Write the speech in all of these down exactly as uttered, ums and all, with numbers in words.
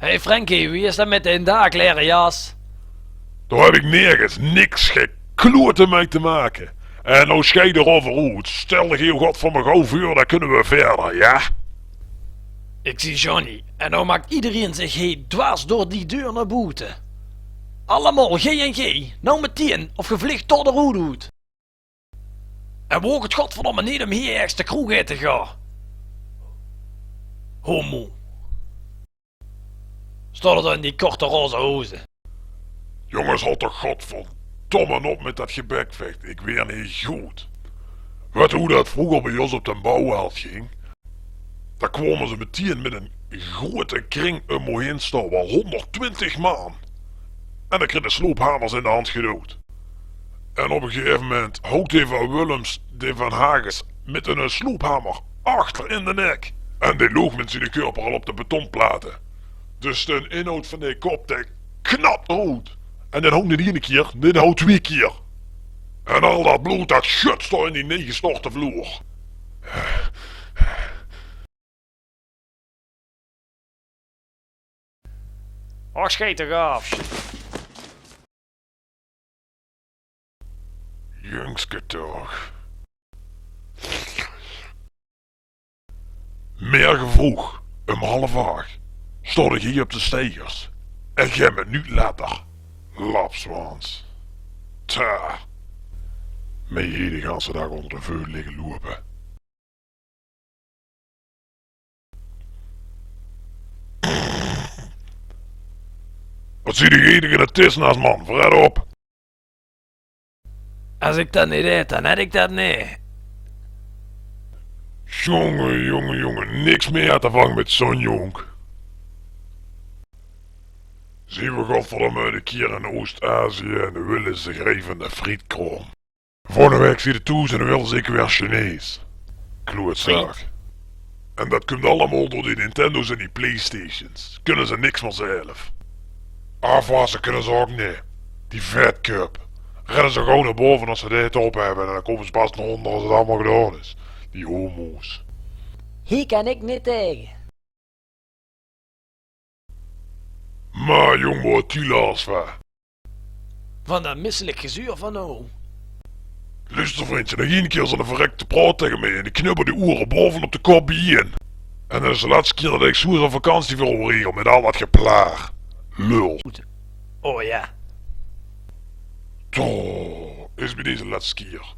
Hey Frankie, wie is det mit dae daaklere jas? Dao höb ik nergens niks geklote mei te make. En now sjei d'r euver oet. Stel dich hie, godverdomme, gauw veur, dan kunne we verder, ja? Ik zie Johnny. En now maakt iederein zich hie dwars door die deur nao boete. Allemaol, G en G. Now metein, of ge vleegt door de roet oet. En waog het godverdomme neet om hie ergens de kroeg in te gaon. Homo. Staot 'r dan in die korte roze hoze? Jonges, haot toch godverdomme op mit det gebekvecht. Ik waer neet good. Wet ge hoe det vreuger bie ós op de bouwheld ging? Dan kwame ze metein mit ein groete kring um ow heen staon, waal hónderdtwintig man. En dan kreeg de sloophamers in de hand gedoud. En op ein gegaeve moment hook dae van Willems, dae van Hagens, mit eine sloophamer achter in de nek. En dae loog mit ziene körper al op de betonplate. Dus de inhoud van dae kop, dae knapde oet. En dae hook neet eine kier, dae hook twieë kier. En al det blood, det gutste in die negestorte vloer. Och, sjei toch aaf. Jungske toch. Merge vreug, um half ach, staot ik hie op de steigers. En gein minuut later, lapswans. Tja. Mei hie de ganse daag ónger de veut ligke loupe. Wat zie de enige in de tisnaas, man? Vret op! As ik det neet haw, dan haw ik det neet. Jonge, jonge, jonge, niks mei aan te vange mit zo'n jónk. Zie we godverdomme de kier in Oost-Azië en de wille zich rei van de frietkraom. Volgende waek zit 'r thoes en dan wil 'r zeker weer Chinees. Klootzaak. En det kump allemaol door die Nintendo's en die Playstations. Kunne ze niks mier zelf. Aafwasse kunne ze ouk neet. Die vetkup. Renne ze gewoon nao bove as ze dit op hebbe en dan kómme ze pas nao ónder as 't allemaol gedaon is. Die homo's. Hie kan ik neet taege. Mer jóng, waat die las va. Van det misselik gezuur van ow. Luuster, vrundje, nog eine kier zo'n verrekte praot taege mich en ik knubber die oere baovenop de kop bie-ein. En det is de letste kier det ik zoe 'n vakantie veur ow regel mit al det geplaar. Lul. Good. Oh ja. Toch, is bie deze letste kier.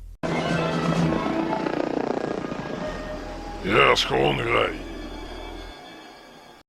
Ja, is gewoon grij.